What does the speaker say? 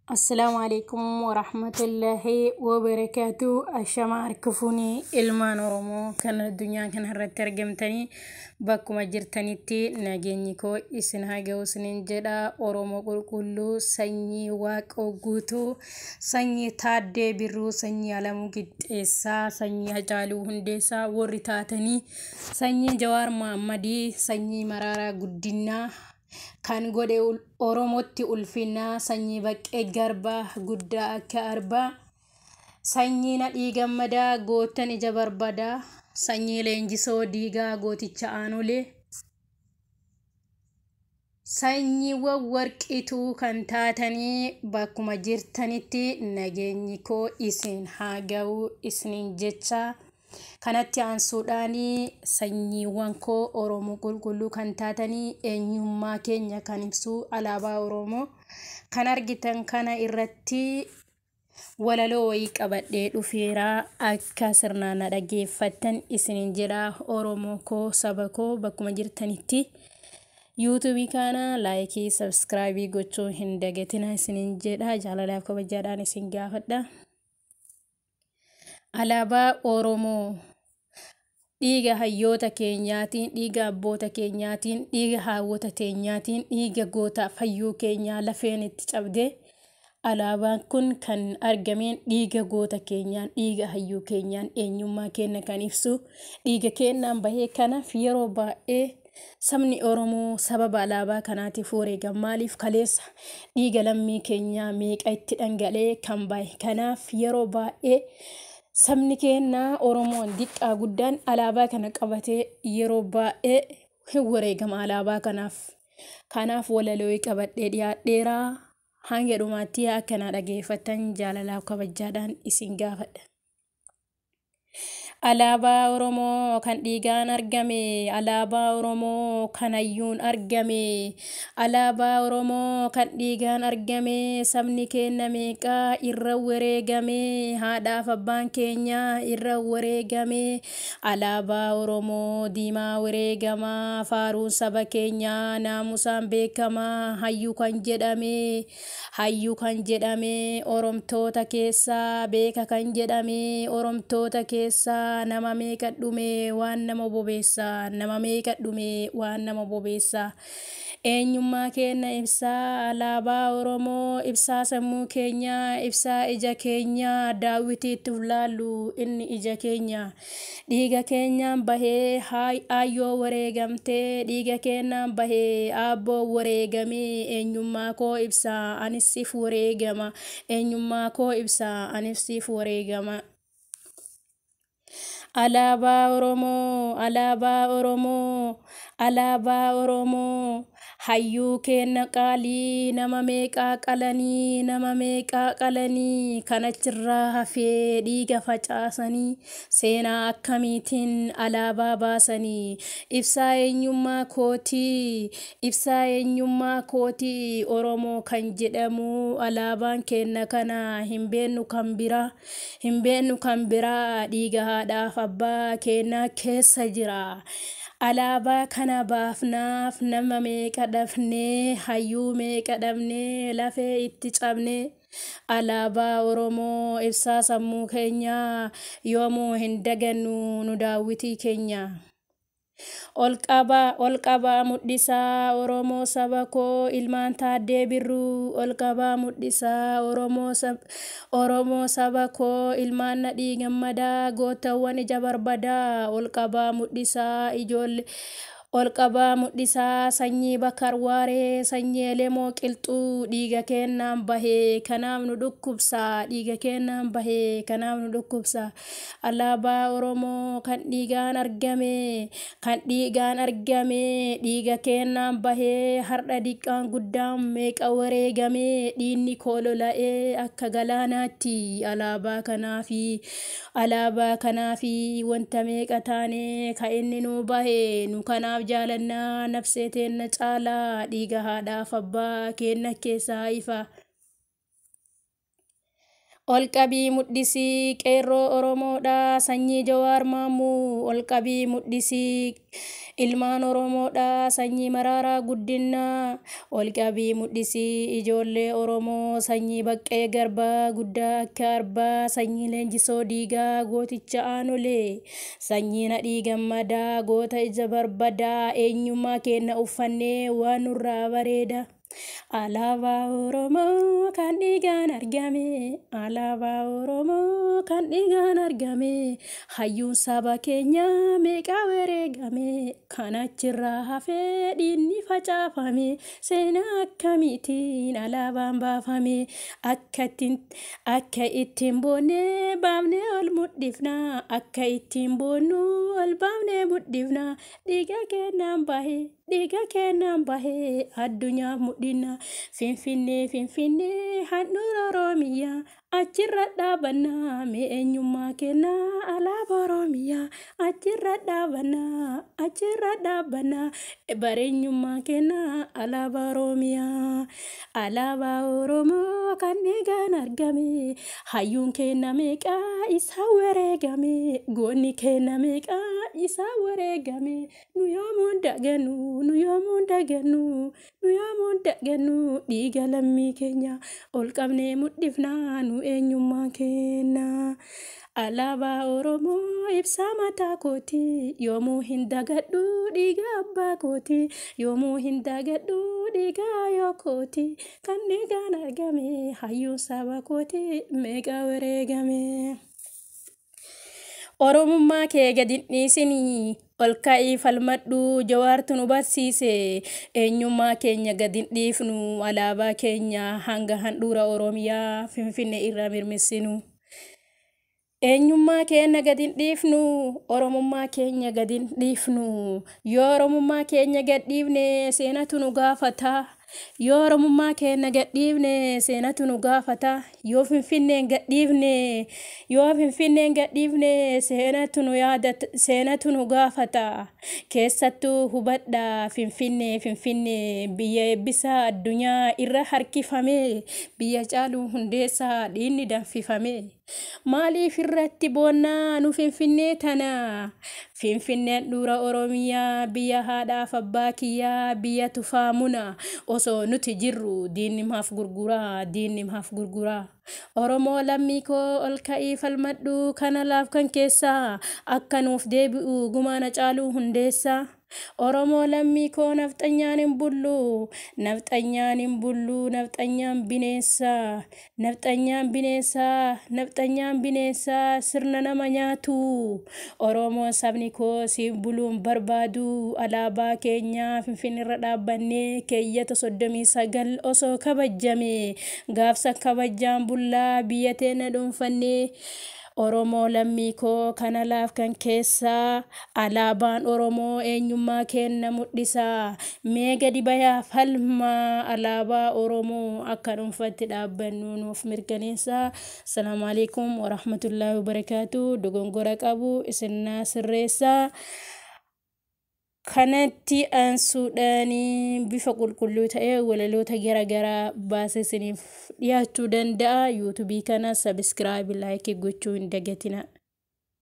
Assalaamu alaikum warahmatullaahi wabarakaatu. Ashama harka fuunee ilmaan Oromoo kan addunyaa kana irratti argamtanii bakkuma jirtanitti nageenyi koo isin haa ga'u isiniin jedha. Oromoo qulqulluu, sanyii Waaqoo Guutuu, sanyii Taaddee Birruu, sanyii Alamuu Qixxeessaa, sanyii Hacaaluu Hundeessaa warri taatanii, sanyii Jawaar Mohammadii, sanyii Maraaraa Guddinaa kan godhe Oromootti ulfinaa, sanyii Baqqee Garbaa guddaa akka arbaa, sanyii Nadhii Gammadaa goottan ija barbadaa, sanyii Leenjisoo Diigaa gooticha Aanolee, sanyiiwwan warqituu kan taatanii bakkuma jirtanitti nageenyi koo isin haa ga'u isiniin jecha. Kanatti aansuudhaan sanyiiwwan koo Oromoo qulqulluu kan taatanii eenyummaa keenya kan ibsu alaabaa Oromoo kan argitan kana irratti walaloo wayii qabadhee dhufeera, akka sirnaan na dhaggeeffattan isiniin jedha. Oromoo koo, saba koo, bakkuma jirtanitti yuutuubii kana like, subscribe gochuu hin dagatina isiniin jedha, jaalalaaf kabajaadhaan isin gaafadha. Alaabaa Oromoo dhiiga hayyoota keenyaatiin, dhiiga abboota keenyaatiin, dhiiga haawwota teenyaatiin, dhiiga goota fayyuu keenyaa lafeen itti cabdee alaabaan kun kan argameen, dhiiga goota keenyaan, dhiiga hayyuu keenyaan, eenyummaa keenya kan ibsu dhiiga keenyaan bahee. Kanaaf yeroo baay'ee sabni Oromoo sababa alaabaa kanaatiif wareegama. Maaliif? Kaleessa dhiiga lammii keenyaa meeqa itti dhangala'ee kan bahe. Kanaaf yeroo baay'ee sabni keenya Oromoon diqqaa guddaan alaabaa kana qabatee yeroo baay'ee hin wareegama alaabaa kanaaf. Kanaaf walaloo qabadhee dhiyaadheeraa, hanga dhumaatti akka na dhageeffattan jaalalaaf kabajaadhaan isin gaafadha. Alaabaa Oromoo kan dhiigaan argame, alaabaa Oromoo kan hayyuun argame, alaabaa Oromoo kan dhiigaan argame, sabni keenya meeqaa irra wareegame, haadhaaf abbaan keenya irra wareegame, alaabaa Oromoo diimaa wareegamaa, faaruun saba keenyaa naamusaan beekamaa, hayyuu kan jedhame, hayyuu kan jedhame, Oromtoota keessaa beeka kan jedhame, Oromtoota keessaa nama meeqa dhume waan nama bobeessa, nama meeqa dhume waan nama bobeessa. Eenyummaa keenya ibsaa alaabaa Oromoo, ibsaa sammuu keenyaa, ibsaa ija keenyaa, daawwitiitti laallu inni ija keenya. Dhiiga keenyaan bahee, aayyoo wareegamtee, dhiiga keenyaan bahee, aabboo wareegamee, eenyummaa koo ibsaa anis siif wareegama, eenyummaa koo ibsaa anis siif wareegama. Alaabaa Oromoo, alaabaa Oromoo, alaabaa Oromoo, hayyuu keenya qaalii nama meeqaa qalanii, nama meeqaa qalanii, kan achirraa hafee dhiiga facaasanii, seenaa akkamiitiin alaabaa baasanii? Ibsaa eenyummaa kootii, ibsaa eenyummaa kootii, Oromoo kan jedhamu alaabaan keenya kana, hin beennu kan biraa, hin beennu kan biraa, dhiiga haadhaaf abbaa keenyaa keessa jira. Alaabaa kana baafnaaf nama meeqa dhabnee, hayyuu meeqa dhabnee, lafee itti cabnee. Alaabaa Oromoo ibsaa sammuu keenyaa, yoomuu hin dagannu nu daawwitii keenya. Ol qabaa, ol qabaa mul'isaa Oromoo saba koo, ilmaan Taaddee Birruu, ol qabaa mul'isaa Oromoo saba koo, ilmaan Nadhii Gammadaa gootawwan ija barbadaa, ol qabaa mul'isaa ijoollee, ol qabaa mul'isaa sanyii Bakar Waaree, sanyii Elemoo Qilxuu, dhiiga kennaan bahee kanaaf nu dhukkubsa, dhiiga kennaan bahee kanaaf nu dhukkubsa. Alaabaa Oromoo kan dhiigaan argame, kan dhiigaan argame, dhiiga kennaan bahee, har'a diqqaan guddaan meeqa wareegame, dhiigni koo lola'ee akka galaanaatti alaabaa kanaafi, alaabaa kanaafi wanta meeqa taane ka inni nu bahe nu. Kanaaf jaalannaa nafsee teenna caalaa, dhiiga haadhaaf abbaa keenna keessaa ifa. Ol qabii mudhisii qeerroo Oromoodha sanyii Jawaar Maammuu. Ol qabii mudhisii ilmaan Oromoodha sanyii Maraaraa Guddinaa. Ol qabii mudhisii ijoollee Oromoo sanyii Baqqee Garbaa guddaa akka arbaa, sanyii Leenjisoo Diigaa gooticha Aanolee, sanyii Nadhii Gammadaa goota ija barbadaa. Eenyummaa keenna uffannee waan nurraa bareeda. Alaabaa Oromoo kan dhiigaan argame, alaabaa Oromoo kan dhiigaan argame, hayyuun saba keenyaa meeqa wareegame, kan achirraa hafee dhiigni facaafame, seenaa akkamiitiin alaabaan baafame, akka ittiin boonnee baafnee ol mudhifna, akka ittiin boonnu ol baafnee mudhifna, dhiiga kennaan bahee, dhiiga kennaan bahee addunyaaf mudhina. Finfinnee Finfinnee handhuura Oromiyaa, achirra dhaabannaa mee eenyummaa kennaa, alaabaa Oromiyaa achirra dhaabannaa, achirra dhaabannaa bareenyummaa kennaa, alaabaa Oromiyaa. Alaabaa Oromoo kan dhiigaan argame, hayyuun kenna meeqaa isaa wareegame, goonni kenna meeqaa isaa wareegame, nu yoomuun dagannu, nu yoomuun dagannu, nu yoomuun dagannu, dhiiga lammii keenya ol qabnee mudhifnaa nu eenyummaa kenna. Alaabaa Oromoo ibsaa mataa kooti, yoomuu hin dagadhu dhiiga abbaa kooti, yoomuu hin dagadhu dhiiga ayyoo kooti, kan dhiigaan argame hayyuun saba kooti meeqa wareegame. Oromummaa kee gadi hin dhiisinii, ol ka'ii falmadhu, Jawaartu nu barsiise. Eenyummaa keenya gadi hin dhiifnu, alaabaa keenya hanga handhuura Oromiyaa Finfinnee irraa mirmissinu. Eenyummaa keenya gadi hin dhiifnu, Oromummaa keenya gadi hin dhiifnu. Yoo Oromummaa keenya gad dhiifne seenatu nu gaafata. Yoo Oromummaa keenya gad dhiifne seenatu nu gaafata. Yoo Finfinneen gad dhiifne, yoo Finfinneen gad dhiifne seenatu nu yaadata, seenatu nu gaafata. Keessattuu hubadhaa, Finfinnee Finfinnee biyya eebbisaa addunyaa irra harkifame, biyya caaluu hundeessaa dhiigni danfifame. Maaliif irratti boonnaa nu Finfinnee tana? Finfinneen handhuura Oromiyaa, biyya haadhaaf abbaa kiyyaa, biyya tufaa muna. Osoo nuti jirru diinni maaf gurguraa, diinni maaf gurguraa. Oromoo lammii koo ol ka'ii falmadhu, kana laaf kan keessaa akka nuuf deebi'u gumaana caaluu hundeessaa. Oromoo lammii koo nafxanyaan hin bullu, nafxanyaan hin bullu, nafxanyaan bineensa, nafxanyaan bineensa, nafxanyaan bineensa sirna nama nyaatu. Oromoon sabni koo siin buluun barbaadu, alaabaa keenya Finfinneerra dhaabbannee keeyyata 39 osoo kabajjame, gaafsa kabajjaan bullaa biyya teenya dhuunfannee. Oromoo lammii koo kana laaf kan keessaa, alaabaan Oromoo eenyummaa keenya mudhisa. Mee gadi bayaa falmaa, alaabaa Oromoo akka dhuunfatti dhaabbannu nuuf mirkaneessa. Assalaamu alaikum warahmatullaahi wabarakaatu. Dogongora qabu isinnaa sirreessaa. Kanatti aansuudhaan bifa qulqulluu ta'ee walaloota garaagaraa baasee isiniif dhiyaachuu danda'a. Yuutuubii kana sabiskiraayib, laayikii gochuu hin dagatina.